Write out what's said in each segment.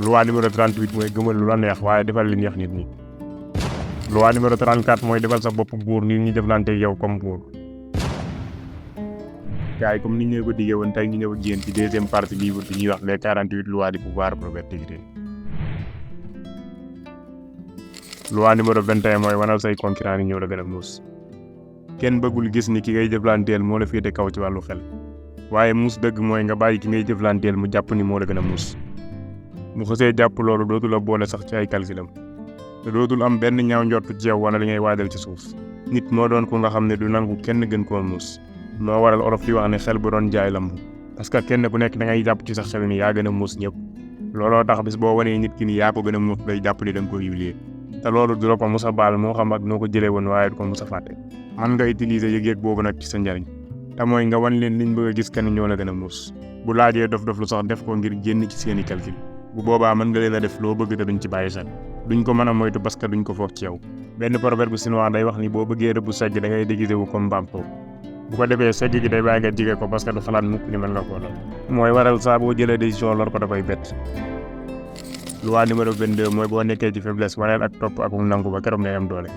loi numéro 38 mooy gëmal lu la neex waaye defal li neex nit ñi. loi numéro 34 mooy defal sa bopp buur nit ñi jëflante yow comme buur. gars yi comme ni ñu ko diggee woon tey ñu ñëw ak yéen ci deuxième partie livre bi ñuy wax les 48 lois du pouvoir proverbialité. loi numéro 21 mooy wanal say concurrent yi ñëw la gën a muus. kenn bëggul gis ni ki ngay jëflanteel moo la féete kaw ci wàllu xel waaye muus dëgg mooy nga bàyyi ki ngay jëflanteel mu jàpp ni moo la gën a muus. mu xësee jàpp loolu dootul a boole sax ci ay calculam te dootul am benn ñaaw njortu ci yow wala li ngay waajal ci suuf. nit moo doon ko nga xam ne du nangu kenn gën koo muus. moo waral olof di wax ne xel bu doon jaay lamb parce que kenn ku nekk da ngay jàpp ci sa xel ni yaa gën a muus ñëpp. looloo tax bis boo wanee nit ki ni yaa ko gën a muus day jàpp ni da nga ko humilier te loolu du la ko mus a baal moo xam ak noo ko jëlee woon waaye du ko mus a fàtte. man nga utiliser yëg-yëg boobu nag ci sa njariñ te mooy nga wan leen liñ bëgg a gis kan ñoo la gën a muus. bu laajee dof-dof lu sax def ko ngir génn ci seeni calcul bu boobaa mën nga leen a def loo bëgg te duñ ci bàyyi xel duñ ko mën a moytu parce que duñ ko foog ci yow. benn proverbe chinois day wax ni boo bëggee rëbb sajj da ngay déguisé wu comme mbaam foofu bu ko defee sajj gi day bàyyi nga jige ko parce que du xalaat mukk ni mën nga koo lor. mooy waral saa boo jëlee décision lor ko da koy bett. loi numéro 22 mooy boo nekkee ci faiblesse waneel ak topp ak nangu ba keroog ngay am doole.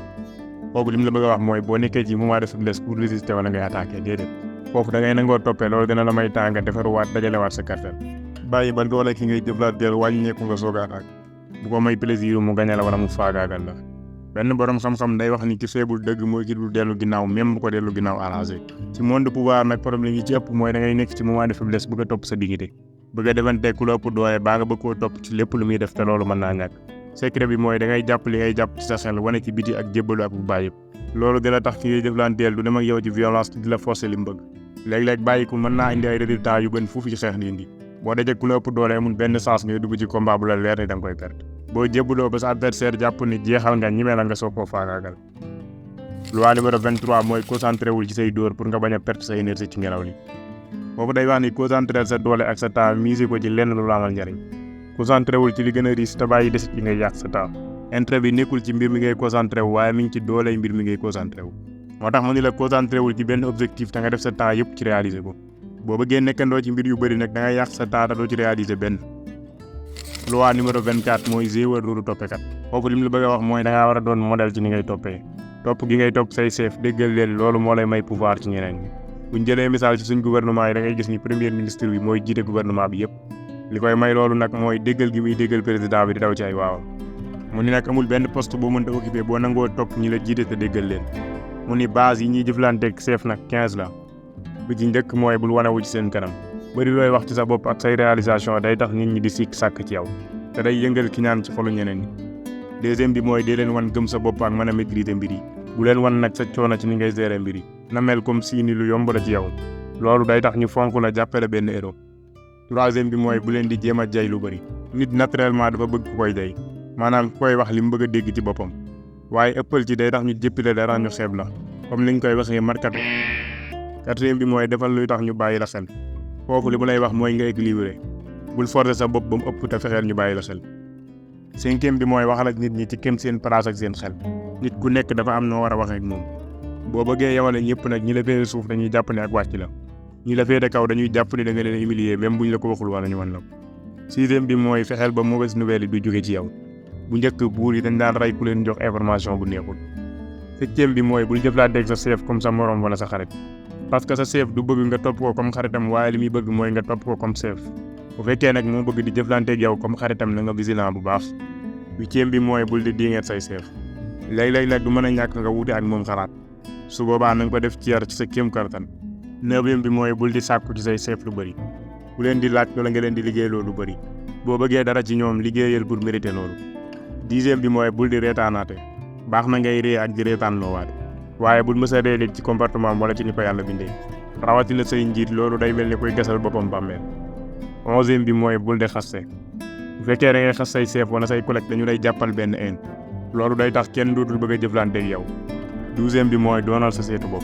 foofu li mu la bëgg a wax mooy boo nekkee ci moment de faiblesse pour résister wala ngay attaquer déedéet foofu da ngay nangoo toppee loolu dina la may temps nga defaruwaat dajalewaat sa cartel bàyyi ba doole ki ngay jëflanteel wàññeeku nga soog a attaque bu ko may plaisir mu gañe la wala mu faagaagal la. benn borom xam-xam day wax ni ki feebul dëgg mooy ki dul dellu ginnaaw même bu ko dellu ginnaaw arrangé. ci monde pouvoir nag problème yi ci ëpp mooy da ngay nekk ci moment de faiblesse bëgg a topp sa dignité bëgg a defante ku la ëpp doole baa nga bëgg koo topp ci lépp lu muy def te loolu mën naa ñàkk. secret bi mooy da ngay jàpp li ngay jàpp ci sa xel wane ci biti ak jébbalu ak bu bàyyi loolu dina tax ki ngay jëflanteel du dem ak yow ci violence di la forcer li mu bëgg. léeg-léeg bàyyi ko mën naa indi ay résultats yu gën foofu ci xeex di indi boo dajee ku la ëpp doole amul benn chance ngay dugg ci combat bu la leer ni da nga koy perte. boo jébbaloo ba sa adversaire jàpp ni jeexal nga ñimee la nga soog koo faagaagal. loi numéro 23 mooy concentré wul ci say dóor pour nga bañ a perte sa énergie ci ngelaw li. boobu day wax ni concentré sa doole ak sa temps mise ko ci lenn lu la amal njariñ. concentré wul ci li gën a riche te bàyyi desit yi ngay yàq sa temps. intérêt bi nekkul ci mbir mi ngay concentré wu waaye mi ngi ci dooley mbir mi ngay concentré wu. moo tax mu ni la concentré wul ci benn objectif te nga def sa temps yëpp ci réaliser ko. boo bëggee nekkandoo ci mbir yu bëri nag da ngay yàq sa temps te doo ci réaliser benn. loi numéro 24 mooy jéewal loolu toppekat. foofu li mu la bëgg a wax mooy da ngaa war a doon modèle ci ni ngay toppee. topp gi ngay topp say chef déggal leen loolu moo lay may pouvoir ci ñeneen ñi. buñ jëlee misaal ci suñ gouvernement yi da ngay gis ni premier ministre bi mooy jiite gouvernement bi yëpp. li koy may loolu nag mooy déggal gi muy déggal président bi di daw ci ay waawam. mu ni nag amul benn poste boo mënta occupé boo nangoo topp ñi la jiite te déggal leen. mu ni base yi ñuy jëflanteeg chef nag 15 la. bi ci njëkk mooy bul wanewu ci seen kanam. bëri looy wax ci sa bopp ak say réalisation day tax nit ñi di sikk sàkk ci yow. te day yëngal ki ñaan ci xolu ñeneen ñi. deuxième bi mooy dee leen wan gëm sa bopp ak mën a maîtriser mbir yi. bu leen wan nag sa coono ci ni ngay gérer mbir yi. na mel comme si ni lu yomb la ci yow. loolu day tax ñu fonk la jàppale benn héros. troisième bi mooy bu leen di jéem a jay lu bëri. nit naturellement dafa bëgg ku koy jay. maanaam ku koy wax li mu bëgg a dégg ci boppam. waaye ëppal ci day tax ñu jëppile dara ñu xeeb la. comme ni ñu koy waxee markat. quatrième bi mooy defal luy tax ñu bàyyi la xel. foofu li mu lay wax mooy nga équilibré. bul forcer sa bopp ba mu ëpp te fexeel ñu bàyyi la xel. cinquième bi mooy waxal ak nit ñi ci kem seen place ak seen xel. nit ku nekk dafa am noo war a waxee ak moom. boo bëggee yemale ñëpp nag ñi la féete suuf dañuy jàpp ne ak wàcc la. ñi la féete kaw dañuy jàpp ne da nga leen humilier même buñ la ko waxul wala ñu wan la ko. sixième bi mooy fexeel ba mauvaise nouvelle yi du jóge ci yow. bu njëkk buur yi dañ daan rey ku leen jox information bu neexul. septième bi mooy bul jëflanteeg sa chef comme sa morom wala sa xarit. parce que sa chef du bëgg nga topp ko comme xaritam waaye li muy bëgg mooy nga topp ko comme chef. bu fekkee nag moo bëgg di jëflanteeg yow comme xaritam na nga vigilant bu baax. huitième bi mooy bul di diingeet say chef. léeg-léeg nag du mën a ñàkk nga wuute ak moom xalaat. su boobaa na nga ko def ci yar ci sa kéem kartan. neuvième bi mooy bul di sàkku ci say chef lu bëri. bu leen di laaj wala nga leen di liggéey loolu bëri. boo bëggee dara ci ñoom liggéeyal pour mériter loolu. dixième bi mooy bul di reetaanaate. baax na ngay ree ak di reetaan loowaate. waaye bul mës a ree nit ci comportement wala ci ni ko yàlla bindee. rawatina say njiit loolu day mel ni koy gasal boppam bàmmeel. onzième bi mooy bul di xaste. bu fekkee da ngay xas say chef wala say collègue dañu lay jàppal benn haine. loolu day tax kenn dootul bëgg a jëflanteeg yow. douzième bi mooy doonal sa seetu bopp.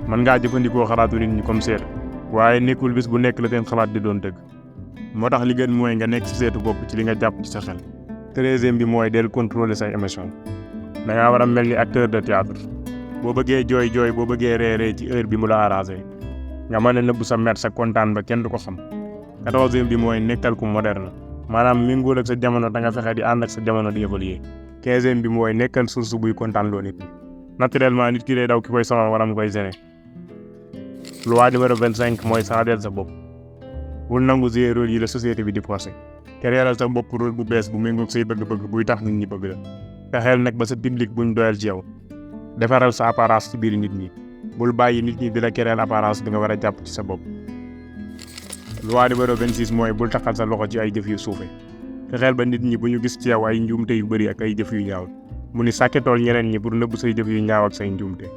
mën ngaa jëfandikoo xalaatu nit ñi comme seetu. waaye nekkul bis bu nekk la seen xalaat di doon dëgg. moo tax li gën mooy nga nekk ci seetu bopp ci li nga jàpp ci sa xel. treizième bi mooy del contrôler say émotion. da ngaa war a mel ni acteur de théâtre. boo bëggee jooy boo bëggee ree ci heure bi mu la arrangé. nga mën a nëbbu sa mer sa kontaan ba kenn du ko xam. quatorzième bi mooy nekkal ku moderne. maanaam méngóol ak sa jamono da nga fexe di ànd ak sa jamono di évoluer. 15e bi mooy nekkal source buy kontaan loo nit ñi. naturellement nit ki day daw ki koy sonal wala mu koy gêné. loi numéro 25 mooy changer sa bopp. bul nangu jouer rôle yi la société bi di forcer. créer sa bopp rôle bu bees bu méngoog say bëgg-bëgg buy tax nit ñi bëgg la. fexeel nag ba sa public buñ doyal ci yow. defaral sa apparence ci biir nit ñi. bul bàyyi nit ñi di la créer apparence bi nga war a jàpp ci sa bopp. loi numéro 26 mooy bul taxal sa loxo ci ay jëf yu suufe. fexeel ba nit ñi bu ñu gis ci yow ay njuumte yu bëri ak ay jëf yu ñaaw. mu ni sàkketool ñeneen ñi pour nëbb say jëf yu ñaaw ak say njuumte.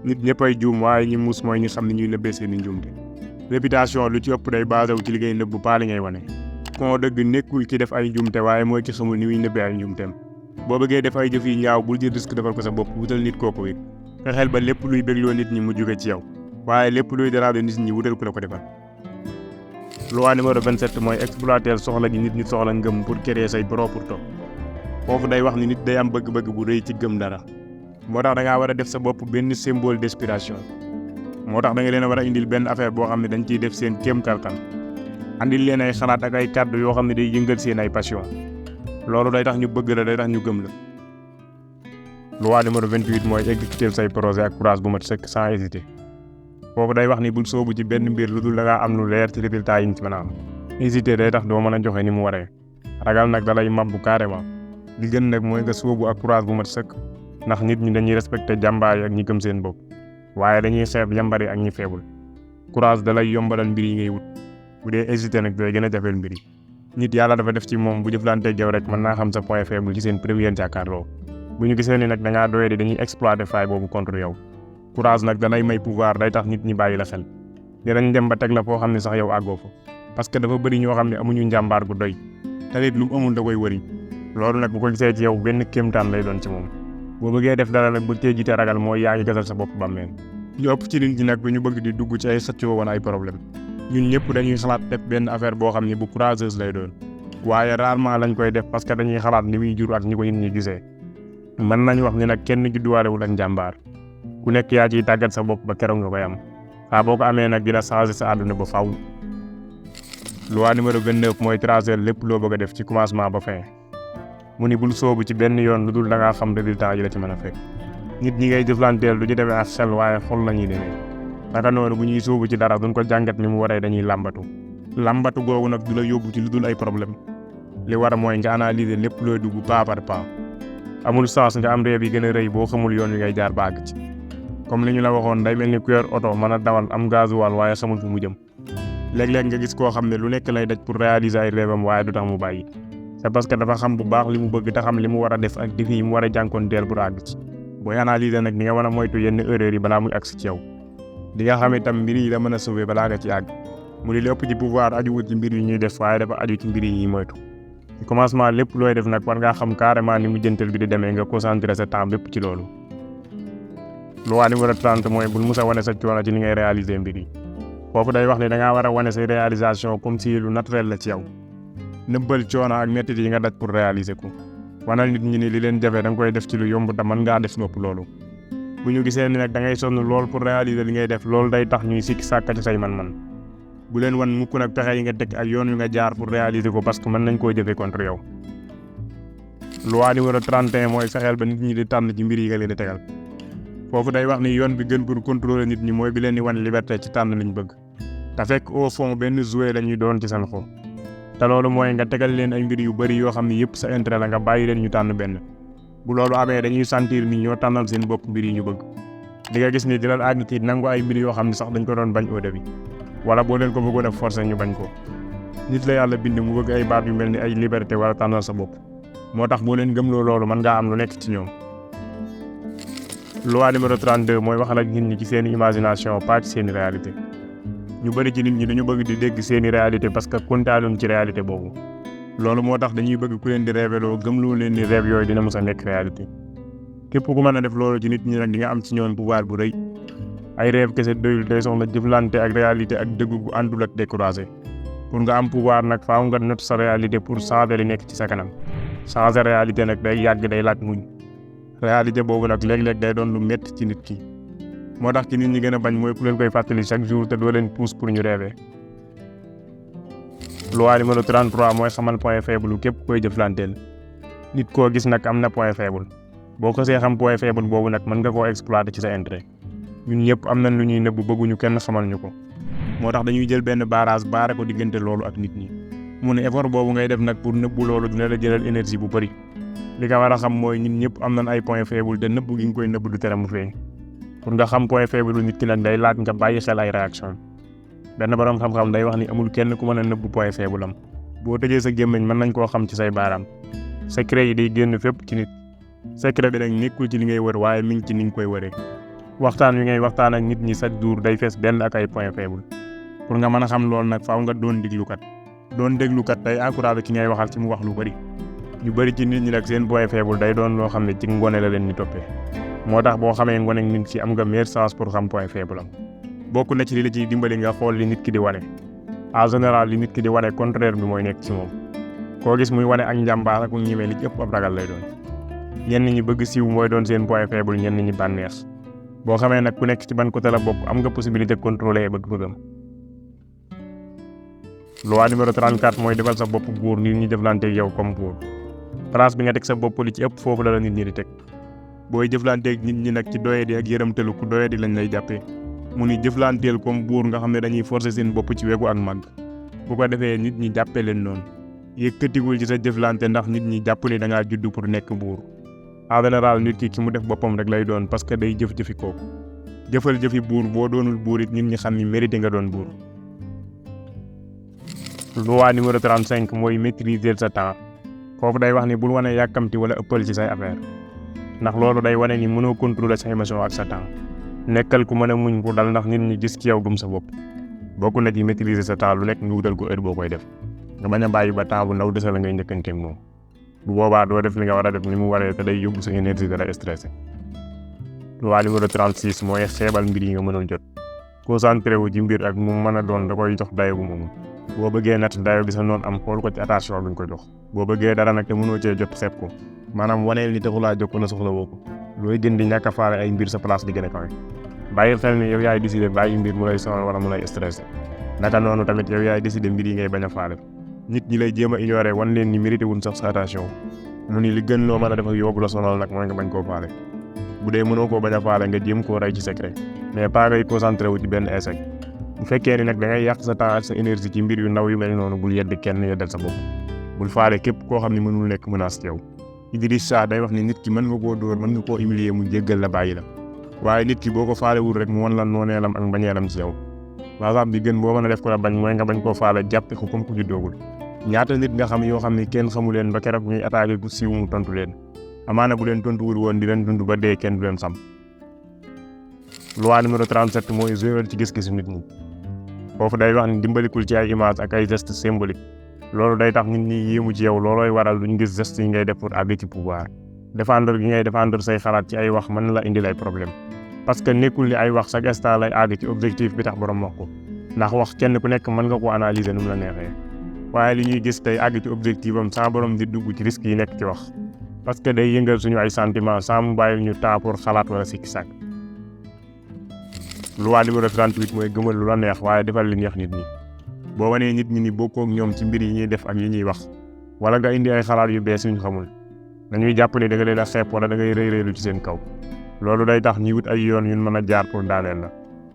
nit ñëpp ay juum waaye ñi muus mooy ñi xam ne ñuy nëbbee seeni njuumte. réputation lu ci ëpp day basé wu ci li ngay nëbb paa li ngay wane. kon dëgg nekkul ki def ay njuumte waaye mooy ci xamul ni muy nëbbee ay njuumteem. boo bëggee def ay jëf yu ñaaw bul jël risque defal ko sa bopp wutal nit kooku wér. fexeel ba lépp luy bégloo nit ñi mu jóge ci yow waaye lépp luy déranger nit ñi wutal ku la ko defal. loi numéro 27 mooy exploiter soxla gi nit ñi soxla ngëm pour créer say propre topp. foofu day wax ni nit day am bëgg-bëgg bu rëy ci gëm dara. moo tax da ngaa war a def sa bopp benn symbole d'inspiration. moo tax da nga leen a war a indil benn affaire boo xam ne dañ ciy def seen kéem kattan. andil leen ay xalaat ak ay kàddu yoo xam ne day yëngal seen ay passion. loolu day tax ñu bëgg la day tax ñu gëm la. loi numéro 28 mooy exécuter say projet ak courage bu mat sëkk sans hésiter. foofu day wax ni bul soobu ci benn mbir lu dul da ngaa am lu leer ci résultat yi ñu ci mën a am. hésiter day tax doo mën a joxe ni mu waree. ragal nag da lay mabbu carrément. li gën nag mooy nga soobu ak courage bu mat sëkk. ndax nit ñi dañuy respecté jàmbaar yi ak ñi gëm seen bopp. waaye dañuy xeeb yambari ak ñi feebul. courage da lay yombalal mbir yi ngay wut. bu dee hésiter nag day gën a jafeel mbir yi. nit yàlla dafa def ci moom bu jëflanteeg yow rek mën naa xam sa point faible ci seen première jàkkaarloo. bu ñu gisee ni nag da ngaa doyee dañuy exploiter faille boobu contre yow. courage nag danay may pouvoir day tax nit ñi bàyyi la xel. dinañ dem ba teg la foo xam ne sax yow àggoo fa. parce que dafa bëri ñoo xam ne amuñu njàmbaar gu doy. te nit lu mu amul da koy wëri. loolu nag bu ko gisee ci yow benn kéemtaan lay doon ci moom. boo bëggee def dara nag bu tee jiite ragal mooy yaa ngi gasal sa bopp bàmmeel. ñu ëpp ci nit ñi nag du ñu bëgg di dugg ci ay xëccoo woon ay problème. ñun ñëpp dañuy xalaat def benn affaire boo xam ne bu courageuse lay doon. waaye rarement lañ koy def parce que dañuy xalaat ni muy jur ak ñi ko nit ñi gisee. mën nañ wax ni nag kenn judduwaalewul ak njàmbaar. ku nekk yaa ciy tàggat sa bopp ba keroog nga koy am. saa boo ko amee nag dina changer sa àdduna ba faaw. loi numéro 29 mooy tracer lépp loo bëgg a def ci commencement ba fin. mu ni bul soobu ci benn yoon lu dul da ngaa xam résultat yi la ci mën a fekk. nit ñi ngay jëflanteel du ñu demee ak xel waaye xol la ñuy demee. naka noonu bu ñuy soobu ci dara duñ ko jàngat ni mu waree dañuy làmbatu. làmbatu googu nag du la yóbbu ci lu dul ay problème. li war mooy nga analyser lépp looy dugg pas par pas. amul sens nga am rêve yi gën a rëy boo xamul yoon wi ngay jaar ba àgg ci. comme li ñu la waxoon day mel ni ku yor oto mën a dawal am gasoil waaye xamul fu mu jëm. léeg-léeg nga gis koo xam ne lu nekk lay daj pour réaliser ay rêve am waaye du tax mu bàyyi. c'est parce que dafa xam bu baax li mu bëgg te xam li mu war a def ak défi yi mu war a jànkoonteel pour àgg ci. booy analyser nag di nga mën a moytu yenn erreurs yi balaa muy agsi ci yow. di nga xam itam mbir yi la mën a sauver balaa nga ci àgg. mu di lépp ci pouvoir ajuwut ci mbir yi ñuy def waaye dafa aju ci mbir yi ñuy moytu. ci commencement lépp looy def nag war ngaa xam carrément ni mu jëntal bi di demee nga concentrer sa temps bépp ci loolu. loi numéro 30 mooy bul musa wane sa coono ci ni ngay réaliser mbir yi. foofu day wax ne da ngaa war a wane say réalisation comme si lu naturel la ci yow. nëbbal coono ak métti yi nga daj pour réaliser ko. wanal nit ñi ni li leen jafe da nga koy def ci lu yomb te mën ngaa def nopp loolu. bu ñu gisee ni nag da ngay sonn lool pour réaliser li ngay def loolu day tax ñuy sikki sàkka ci say man-man. bu leen wan mukk nag pexe yi nga teg ak yoon wi nga jaar pour réaliser ko parce que mën nañ koo jëfee contre yow. loi numéro 31 mooy fexeel ba nit ñi di tànn ci mbir yi nga leen di tegal. foofu day wax ni yoon bi gën pour contrôler nit ñi mooy bi leen di wan liberté ci tànn liñ bëgg. te fekk au fond benn jouet la ñuy doon ci seen xol. te loolu mooy nga tegal leen ay mbir yu bari yoo xam ne yëpp sa intérêt la nga bàyyi leen ñu tànn benn. bu loolu amee dañuy sentir ni ñoo tànnal seen bopp mbir yi ñu bëgg. di nga gis ni dina la àgg ci nangu ay mbir yoo xam ne sax dañ ko doon bañ au début. wala boo leen ko bëggoon a forcer ñu bañ ko. nit la yàlla bind mu bëgg ay baat yu mel ni ay liberté wala tànnal sa bopp. moo tax boo leen gëmloo loolu mën ngaa am lu nekk ci ñoom. loi numéro 32 mooy waxal ak nit ñi ci seen imagination pas ci seen réalité. ñu bëri ci nit ñi dañu bëgg di dégg seeni réalité parce que kontaanuñ ci réalité boobu. loolu moo tax dañuy bëgg ku leen di rêveloo gëmloo leen ni rêve yooyu dina mës a nekk réalité. képp ku mën a def loolu ci nit ñi nag di nga am ci ñoom pouvoir bu rëy. ay rêve kese doyul day soxla jëflante ak réalité ak dëgg gu àndul ak découragé. pour nga am pouvoir nag faaw nga not sa réalité pour changer li nekk ci sa kanam. changer réalité nag day yàgg day laaj muñ. réalité boobu nag léeg-léeg day doon lu métti ci nit ki. moo tax ci nit ñi gën a bañ mooy ku leen koy fàttali chaque jour te doo leen pousse pour ñu rêver. loi numéro 33 mooy xamal point faible képp koy jëflanteel. nit koo gis nag am na point faible boo ko see xam point faible boobu nag mën nga koo exploiter ci sa intérêt. ñun ñëpp am nañ lu ñuy nëbb bëgguñu kenn xamal ñu ko moo tax dañuy jël benn barrage baare ko diggante loolu ak nit ñi. mu ne effort boobu ngay def nag pour nëbbu loolu dina la jëlal énergie bu bëri. li nga war a xam mooy ñun ñëpp am nañ ay point faible te nëbb gi nga koy nëbb du tere mu feeñ. pour nga xam point faible nit ki nag day laaj nga bàyyi xel ay réaction. benn borom xam-xam day wax ni amul kenn ku mën a nëbb point faible am. boo tëjee sa gémmiñ mën nañ koo xam ci say baaraam. secret yi day génn fépp ci nit. secret bi nag nekkul ci li ngay wër waaye mi ngi ci ni nga koy wëree. waxtaan wi ngay waxtaan ak nit ñi chaque jour day fees dell ak ay point faible. pour nga mën a xam loolu nag faaw nga doon déglukat. doon déglukat day encouragé ki ngay waxal ci mu wax lu bëri. ñu bëri ci nit ñi nag seen point faible day doon loo xam ne ci ngone la leen ni toppee. moo tax boo xamee ngone nit ci am nga meilleure chance pour xam point faible am. bokk na ci li la ciy dimbali nga xool li nit ki di wane. en général li nit ki di wane contraire bi mooy nekk ci moom. koo gis muy wane ak njàmbaar ak ñemee li ci ëpp ab ragal lay doon. ñenn ñi bëgg siiw mooy doon seen point faible ñenn ñi bànneex. boo xamee nag ku nekk ci ban côté la bokk am nga possibilité contrôler bëgg-bëggam. loi numéro 34 mooy defal sa bopp buur nit ñi jëflanteeg yow comme buur. place bi nga teg sa bopp li ci ëpp foofu la nit ñi di teg. booy jëflanteeg nit ñi nag ci doyadi ak yërëmtalu ku doyadi lañ lay jàppee. mu ni jëflanteel comme buur nga xam ne dañuy forcer seen bopp ci wegu ak màgg. bu ko defee nit ñi jàppee leen noonu. yëkkatigul ci sa jëflante ndax nit ñi jàpp ni da ngaa judd pour nekk buur. en général nit ki mu def boppam rek lay doon parce que day jëf-jëfi kooku. jëfal jëfi buur boo doonul buur it nit ñi xam ni mérité nga doon buur. loi numéro 35 mooy maîtriser sa temps. foofu day wax ni bul wane yàkkamti wala ëppal ci say affaire. ndax loolu day wane ni mënoo contrôler sa émotion ak sa temps. nekkal ku mën a muñ ku dal ndax nit ñi gis ci yow gëm sa bopp. bokk na ci maîtriser sa temps lu nekk nga wutal ko heure boo koy def. nga bañ a bàyyi ba temps bu ndaw dese la ngay njëkkanteeg moom. bu boobaa doo def li nga war a def ni mu waree te day yóbbu sa énergie da lay stressé. loi numéro 36 mooy xeebal mbir yi nga mënul jot. concentré wu ci mbir ak mu mën a doon da koy jox dayo bu moomu. boo bëggee natt dayo bi sa noonu am xool ko ci attention buñ ko jox. boo bëggee dara nag te mënoo cee jot xeeb ko. maanaam waneel ni taxulaa jokk na soxla woo ko. looy gën di ñàkk a faale ay mbir sa place di gën a kawe. bàyyil xel ni yow yaay décider bàyyi mbir mu lay sonal wala mu lay stressé. naka noonu tamit yow yaay décider mbir yi ngay bañ a faale. nit ñi lay jéem a ignorer wan leen ni mérité wuñ sax sa attention. mu ni li gën loo mën a def ak yóbbu la sonal nag mooy nga bañ koo faale. bu dee mënoo koo bañ a faale nga jéem koo rey ci secret. mais pas ngay concentré wu ci benn échec. bu fekkee ni nag da ngay yàq sa temps ak sa énergie ci mbir yu ndaw yu mel noonu bul yedd kenn yeddal sa bopp. bul faale képp koo xam ne mënul nekk menace ci yow. Idrissa day wax ni nit ki mën nga koo dóor mën nga koo humilier mu jéggal la bàyyi la. waaye nit ki boo ko faalewul rek mu wan la nooneelam ak mbañeelam ci yow. par bi gën boo mën a def ko la bañ mooy nga bañ koo faale jàppe ko comme ku juddoogul. ñaata nit nga xam yoo xam ne kenn xamu leen ba keroog ñuy attaqué ku siiw mu tontu leen. amaana bu leen tontuwul woon di leen dund ba dee kenn du leen xam. loi numéro 37 mooy jouer ci gis-gisu nit ñi. foofu day wax ni dimbalikul ci ay image ak ay gestes symboliques. loolu day tax nit ñi yéemu ci yow loolooy waral duñ gis gestes yi ngay def pour àgg ci pouvoir. défendre gi ngay défendre say xalaat ci ay wax mën la indil ay problème. parce que nekkul ni ay wax chaque instant lay àgg ci objectif bi tax borom wax ko. ndax wax kenn ku nekk mën nga ko analyser nu mu la neexee. waaye li ñuy gis tey àgg ci objectif am sans borom di dugg ci risques yi nekk ci wax. parce que day yëngal suñu ay sentiments sans mu bàyyil ñu temps pour xalaat wala sikki sàkk. loi numéro 38 mooy gëmal lu la neex waaye defal li neex nit ñi. boo wanee nit ñi ni bokkoo ak ñoom ci mbir yi ñuy def ak yi ñuy wax. wala nga indi ay xalaat yu bees yuñ xamul. dañuy jàpp ne da nga leen a xeeb wala da ngay rëy rëylu ci seen kaw. loolu day tax ñi wut ay yoon yun mën a jaar pour daaneel la.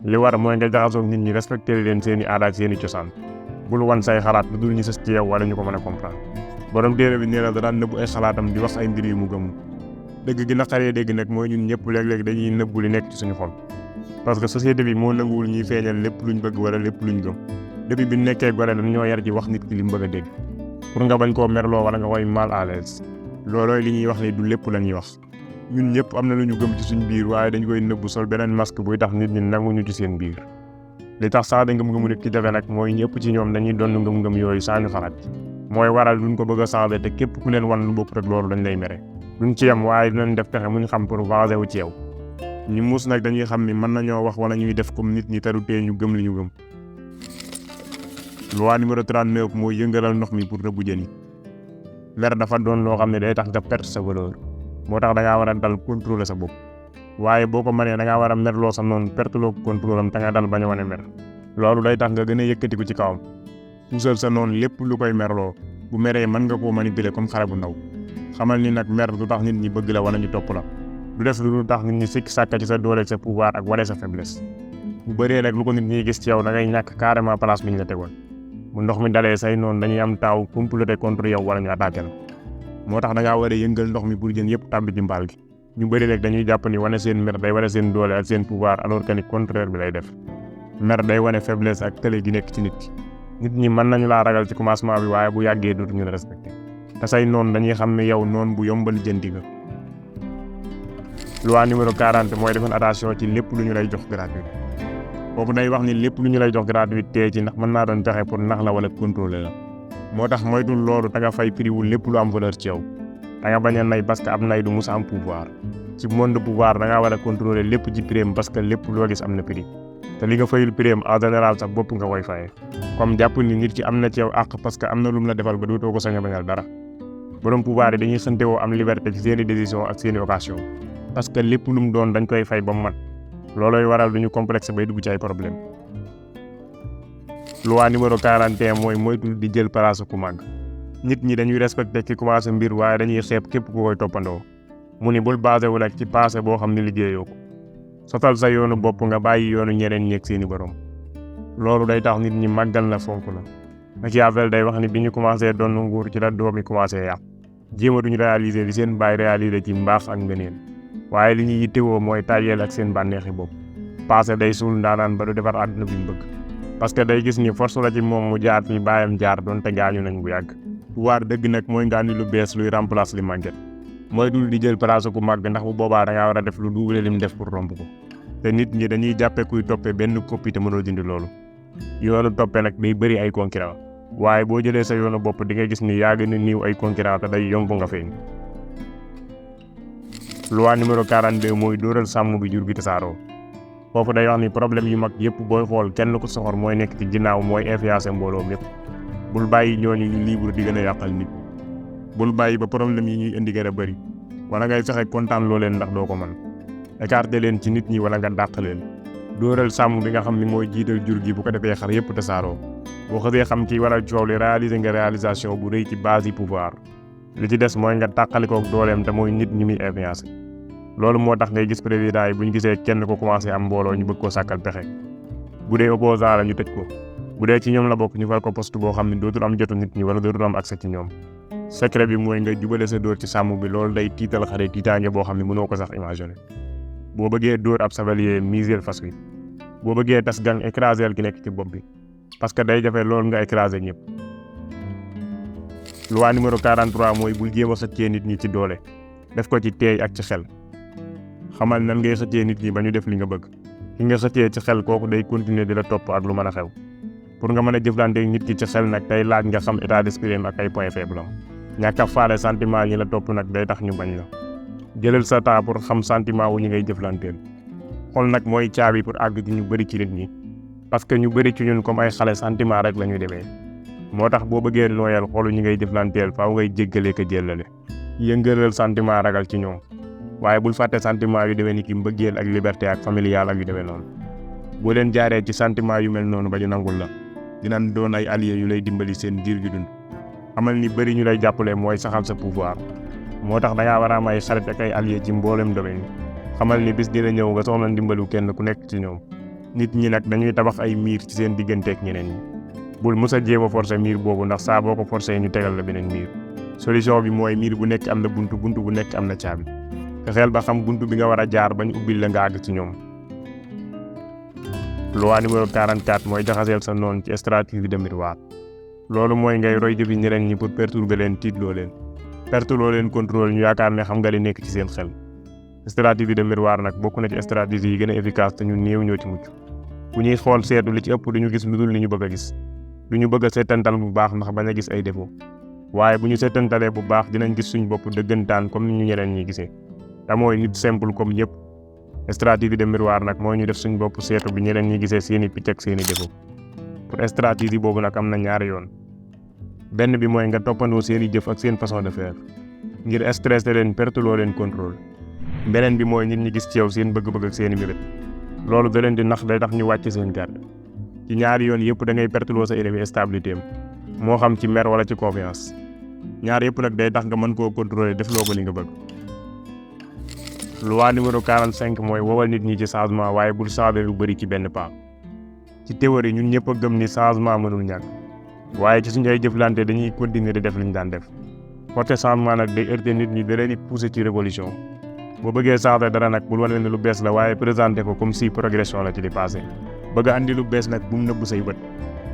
li war mooy nga jaxasoog nit ñi respecté leen seen i aada ak seen i cosaan. bul wan say xalaat lu dul ñu sës ci yow wala ñu ko mën a comprendre. borom téere bi nee na da daan nëbbu ay xalaatam di wax ay mbir yu mu gëm. dëgg gi naqaree dégg nag mooy ñun ñëpp léeg-léeg dañuy nëbbu li nekk ci suñu xol. parce que société bi moo nanguwul ñuy feeñal lépp luñ bëgg wala lépp luñ gëm. depuis bi nekkee gore dañ ñoo yar ci wax nit ki li mu bëgg a dégg. pour nga bañ koo merloo wala nga koy mal à l'aise. loolooy li ñuy wax ni du lépp la ñuy wax. ñun ñëpp am na lu ñu gëm ci suñ biir waaye dañ koy nëbbu sol beneen masque buy tax nit ñi nanguñu ci seen biir. li tax sax da ngëm-ngëmu nit ki jafe nag mooy ñëpp ci ñoom dañuy doon ngëm-ngëm yooyu saa ñu xalaat. mooy waral duñ ko bëgg a changer te képp ku leen wan lu bopp rek loolu dañ lay mere. duñ ci yem waaye dinañ def pexe muñ xam pour venger wu ci yow. ñu muus nag dañuy xam ni mën nañoo wax wala ñuy def comme nit ñi te du tee ñu gëm li ñu gëm. loi numéro 39 mooy yëngalal ndox mi pour rëbbu jën yi. mer dafa doon loo xam ne day tax nga perte sa valeur. moo tax da ngaa war a dal contrôler sa bopp. waaye boo ko mënee da ngaa war a merloo sa noonu perte loo ko contrôle am te nga dal bañ a wane mer. loolu day tax nga gën a yëkkatiku ci kawam. puusal sa noonu lépp lu koy merloo bu meree mën nga koo manipuler comme xale bu ndaw xamal ni nag mer du tax nit ñi bëgg la wala ñu topp la du def lu tax nit ñi sikk sàkka ci sa doole sa pouvoir ak wane sa faiblesse bu bëree rek lu ko nit ñi gis ci yow da ngay ñàkk carrément place bi ñu la tegoon bu ndox mi dalee say noonu dañuy am taaw comploter contre yow wala ñu attaqué la moo tax da ngaa war a yëngal ndox mi pour jën yëpp tàbbi ci mbaal gi ñu bëri rek dañuy jàpp ni wane seen mer day wane seen doole ak seen pouvoir alors que ni contraire bi lay def mer day wane faiblesse ak tële gi nekk ci nit ki nit ñi mën nañu laa ragal ci commencement bi waaye bu yàggee dootuñu la respecté te say noonu dañuy xam ne yow noonu bu yombal jënti nga loi numéro 40 mooy defoon attention ci lépp lu ñu lay jox gratuit foofu day wax ni lépp lu ñu lay jox gratuit tee ci ndax mën naa doon pexe pour nax la wala contrôler la moo tax moytul loolu da nga fay prix wu lépp lu am valeur ci yow da nga bañ a nay parce que am nay du mus a am pouvoir ci monde de pouvoir da ngaa war a contrôler lépp ci prix parce que lépp loo gis am na prix te li nga fayul prix en général sax bopp nga koy fayee comme jàpp ni nit ki am na ci yow àq parce que am na lu mu la defal ba dootoo ko sañ a bañal dara borom pouvoir yi dañuy sante woo am liberté ci seeni décision ak seeni occasion parce que lépp lu mu doon dañ koy fay ba mu mat loolooy waral duñu complexe bay dugg ci ay problème loi numéro 41 mooy moytul di jël place ku màgg nit ñi dañuy respecté ki commencé mbir waaye dañuy xeeb képp ku koy toppandoo mu ni bul basé wu nag ci passé boo xam ne liggéeyoo ko sotal sa yoonu bopp nga bàyyi yoonu ñeneen ñeeg seeni borom loolu day tax nit ñi màggal la fonk la Machiavel day wax ni bi ñu commencé doon nguur ci la doom yi commencé yàq jéematuñu réaliser li seen baay réaliser ci mbaax ak ngëneel waaye li ñuy yittewoo mooy tàyyeel ak seen bànneexi bopp passé day suul ndaanaan ba du defar àdduna bi mu bëgg parce que day gis ni force la ci moom mu jaar fi baayam jaar doonte gaañu nañ bu yàgg pouvoir dëgg nag mooy nga andi lu bees luy remplace li màgget mooy dul di jël place ku màgg ndax bu boobaa da ngaa war a def lu double lim def pour romb ko te nit ñi dañuy jàppe kuy toppee benn copie te mënoo dindi loolu yoonu toppee nag day bëri ay concurrent waaye boo jëlee sa yoonu bopp di nga gis ni yaa gën a niiw ay concurrent te day yomb nga feeñ loi numéro 42 mooy dóoral sàmm bi jur gi tasaaroo foofu day wax ni problème yu mag yëpp booy xool kenn ku soxor mooy nekk ci ginnaaw mooy influencer mbooloo mépp bul bàyyi ñooñu ñu libre di gën a yàqal nit bul bàyyi ba problème yi ñuy indi gën a bëri wala ngay fexe kontaan loo leen ndax doo ko mën écarter leen ci nit ñi wala nga dàq leen dóoral sàmm bi nga xam ni mooy jiital jur gi bu ko defee xar yëpp tasaaroo boo xasee xam ki waral coow li réaliser nga réalisation bu rëy ci base yi pouvoir li ci des mooy nga tàqalikook dooleem te mooy nit ñi muy influencer loolu moo tax ngay gis président yi bu ñu gisee kenn ko commencé am mbooloo ñu bëgg koo sàkkal pexe bu dee opposant la ñu tëj ko bu dee ci ñoom la bokk ñu fal ko poste boo xam ne dootul am jotu nit ñi wala dootul am accès ci ñoom secret bi mooy nga jubale sa dóor ci sàmm bi loolu day tiital xare tiitaange boo xam ne mënoo ko sax imaginer boo bëggee dóor ab savalier miser fas wi boo bëggee tas gang écraser ki nekk ci bopp bi parce que day jafe loolu nga écraser ñëpp loi numéro 43 mooy bul jéem a xëccee nit ñi ci doole def ko ci teey ak ci xel xamal nan ngay xëccee nit ñi ba ñu def li nga bëgg ki nga xëccee ci xel kooku day continuer di la topp ak lu mën a xew pour nga mën a jëflante nit ki ci xel nag tey laaj nga xam état d'esprit ak ay point faible am ñàkk a faale sentiment ñi la topp nag day tax ñu bañ la jëlal sa temps pour xam sentiment wu ñi ngay jëflanteel xol nag mooy caabi pour àgg ci ñu bëri ci nit ñi parce que ñu bëri ci ñun comme ay xale sentiment rek la ñuy demee moo tax boo bëggee nooyal xolu ñi ngay jëflanteel faaw ngay jéggalee ko jëllale yëngalal sentiment ragal ci ñoom waaye bul fàtte sentiment yu demee ni ki mbëggeel ak liberté ak familial ak yu demee noonu boo leen jaaree ci sentiment yu mel noonu ba ñu nangul la dinañ doon ay alliés yu lay dimbali seen diir gi dund xamal ni bëri ñu lay jàppale mooy saxal sa pouvoir moo tax dangaa war a am ay xarit ak ay alliés ci mboolem domaine xamal ni bis dina ñëw nga soxla ndimbalu kenn ku nekk ci ñoom nit ñi nag dañuy tabax ay miir ci seen digganteeg ñeneen ñi bul mës a jéem a forcer miir boobu ndax saa boo ko forcer ñu tegal la beneen miir solution bi mooy miir bu nekk am na buntu bu nekk am na caabi fexeel ba xam buntu bi nga war a jaar bañ ubbil la nga àgg ci ñoom loi numéro 44 mooy jaxaseel sa noonu ci stratégie de miroir loolu mooy ngay roy jëfi ñeneen ñi pour perturber leen tiitloo leen perteloo leen contrôle ñu yaakaar ne xam nga li nekk ci seen xel stratégie de miroir nag bokk na ci stratégie yi gën a efficace te ñu néew ñoo ci mucc bu ñuy xool seetu li ci ëpp duñu gis lu dul li ñu bëgg a gis duñu bëgg a seetantal bu baax ndax bañ a gis ay défaut waaye bu ñu seetantalee bu baax dinañ gis suñ bopp dëggantaan comme ni ñu ñeneen ñi gisee te mooy nit simple comme ñëpp stratégie de miroir nag mooy ñu def suñ bopp seetu bi ñeneen ñi gisee seeni picc ak seeni défaut pour stratégie boobu nag am na ñaari yoon benn bi mooy nga toppandoo seeni jëf ak seen façon de faire ngir stressé leen perteloo leen contrôle beneen bi mooy nit ñi gis ci yow seen bëgg-bëgg ak seeni mébét loolu da leen di nax day tax ñu wàcc seen garde ci ñaari yoon yëpp da ngay perteloo sa élève stabilité am moo xam ci mer wala ci confiance ñaar yëpp nag day tax nga mën koo contrôler defloo ko li nga bëgg. loi numéro 45 mooy wowal nit ñi ci changement waaye bul changer lu bëri ci benn pas. ci théorie ñun ñëpp a gëm ni changement mënul ñàkk waaye ci suñu ay jëflante dañuy continuer di def li ñu daan def. porté changement nag day heurter nit ñi da leen di pousser ci révolution boo bëggee changer dara nag bul wane ne lu bees la waaye présenté ko comme si progression la ci di passé. bëgg a andi lu bees nag bu mu nëbbu say bët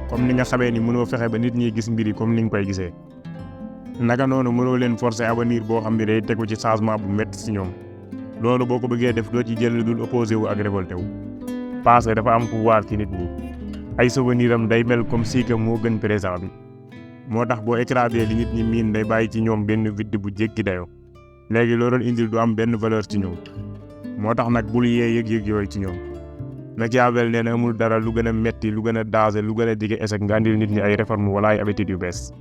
comme ni nga xamee ni mënoo fexe ba nit ñi gis mbir yi comme ni nga koy gisee. naka noonu mënoo leen forcer avenir boo xam ne day tegu ci changement bu métti si ñoom loolu boo ko bëggee def doo ci jël lu dul opposé wu ak révolté wu. passé dafa am pouvoir ci nit ñi ay souvenir am day mel comme si que moo gën présent bi moo tax boo écrasé li nit ñi miin day bàyyi ci ñoom benn vide bu jékki dayoo léegi loo doon indil du am benn valeur ci ñoom moo tax nag bul yee yëg-yëg yooyu ci ñoom. Machiavel nee na amul dara lu gën a metti lu gën a danger lu gën a dige échec nga andil nit ñi ay réforme wala ay habitudes yu bees.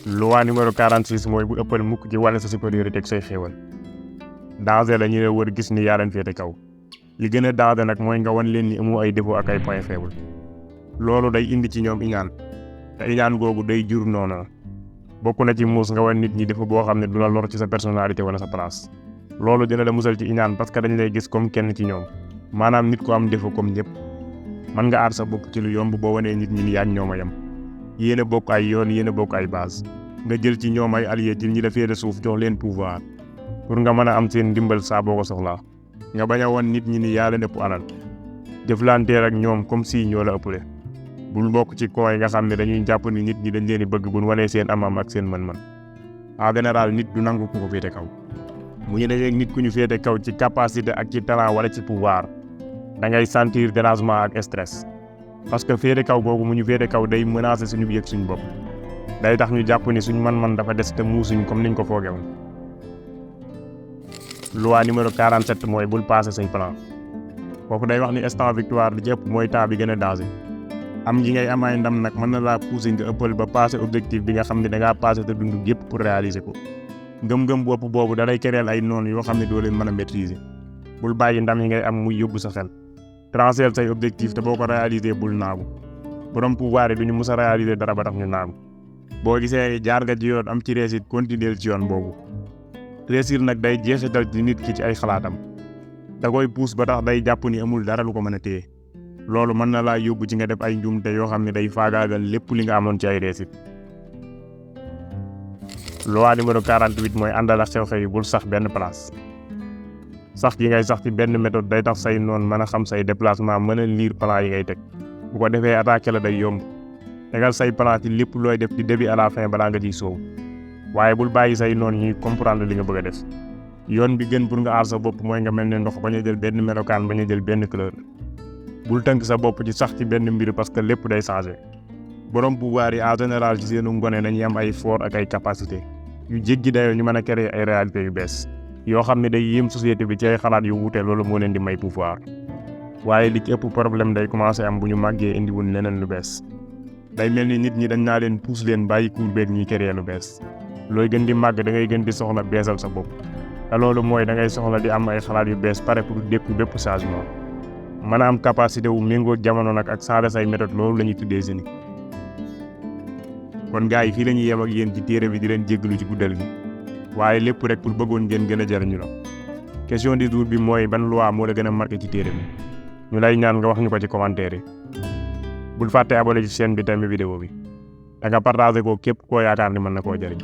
loi numéro 46 mooy bu ëppal mukk ci wane sa supériorité ak say xéewal. danger la ñu ne wër gis ni yaa leen féete kaw li gën a danger nag mooy nga wan leen ni amoo ay défaut ak ay point faible loolu day indi ci ñoom iñaan te iñaan googu day jur noonu bokk na ci muus nga wan nit ñi défaut boo xam ne du la lor ci sa personnalité wala sa place. loolu dina la musal ci iñaan parce que dañ lay gis comme kenn ci ñoom maanaam nit ko am défaut comme ñëpp mën nga aar sa bopp ci lu yomb boo wanee nit ñi ni yaa ñoom a yem yéen a bokk ay yoon yéen a bokk ay base nga jël ci ñoom ay alliés ci ñi la féete suuf jox leen pouvoir pour nga mën a am seen ndimbal saa boo ko soxlaa nga bañ a wan nit ñi ni yaa leen ëpp alal jëflanteel ak ñoom comme si ñoo la ëppale bul bokk ci kooy nga xam ne dañuy jàpp ni nit ñi dañ leen di bëgg buñ wanee seen am-am ak seen mën-mën en général nit du nangu ku ko féete kaw mu ñu dajee nit ku ñu féete kaw ci capacité ak ci talent wala ci pouvoir da ngay sentir dérangement ak stress parce que féete kaw googu mu ñu féete kaw day menacer suñu yëg suñu bopp day tax ñu jàpp ni suñu man-man dafa des te muusuñ comme niñ ko foogewoon. loi numéro 47 mooy bul passer say plan foofu day wax ni instant victoire li ci ëpp mooy temps bi gën a danger am yi ngay am ay ndam nag mën na laa pousser nga ëppal ba passer objectif bi nga xam ne da ngaa passer te dund yëpp pour réaliser ko. ngëm-ngëm bopp boobu da lay kereel ay noonu yoo xam ne doo leen mën a maîtriser bul bàyyi ndam yi ngay am muy yóbbu sa xel transfert say objectif te boo ko réaliser bul naagu borom pouvoir yi du ñu mus a réaliser dara ba tax ñu naagu boo gisee jaar nga ci yoon am ci réussite continuer ci yoon boobu. réussir nag day jeexital ci nit ki ci ay xalaatam da koy pousse ba tax day jàpp ni amul dara lu ko mën a téye loolu mën na laa yóbbu ci nga def ay njuumte yoo xam ne day faagaagal lépp li nga amoon ci ay réussite. loi numéro 48 mooy àndal ak xew-xew yi bul sax benn place sax yi ngay sax ci benn méthode day tax say noon mën a xam say déplacement mën a lire plan yi ngay teg bu ko defee attaqué la day yomb tegal say plan ci lépp looy def di début à la fin balaa nga ciy soow waaye bul bàyyi say noon ñuy comprendre li nga bëgg a def yoon bi gën pour nga aar sa bopp mooy nga mel ne ndox bañ a jël benn melokaan bañ a jël benn couleur bul tënk sa bopp ci sax ci benn mbir parce que lépp day changé. borom pouvoir yi en général ci seenu ngone nañuy am ay fort ak ay capacité yu jéggi dayoo ñu mën a créer ay réalités yu bees yoo xam ne day yéem société bi ci ay xalaat yu wuute loolu moo leen di may pouvoir waaye li ci ëpp problème day commencé am bu ñu màggee indiwul leneen lu bees day mel ni nit ñi dañ naa leen pousse leen bàyyi kuur beeg ñuy créer lu bees looy gën di màgg da ngay gën di soxla beesal sa bopp te loolu mooy da ngay soxla di am ay xalaat yu bees pare pour dékku bépp changement mën a am capacité wu méngoo jamono nag ak changer say méthode loolu la ñuy tuddee génie. kon gars yi fii la ñuy yem ak yéen ci téere bi di leen jéggalu ci guddal gi waaye lépp rek pour bëggoon ngeen gën a jariñu la question du jour bi mooy ban loi moo la gën a marqué ci téere bi ñu lay ñaan nga wax ñu ko ci commentaire yi bul fàtte abonné ci chaîne bi tamit vidéo bi da nga partagé ko képp koo yaakaar ni mën na koo jariñ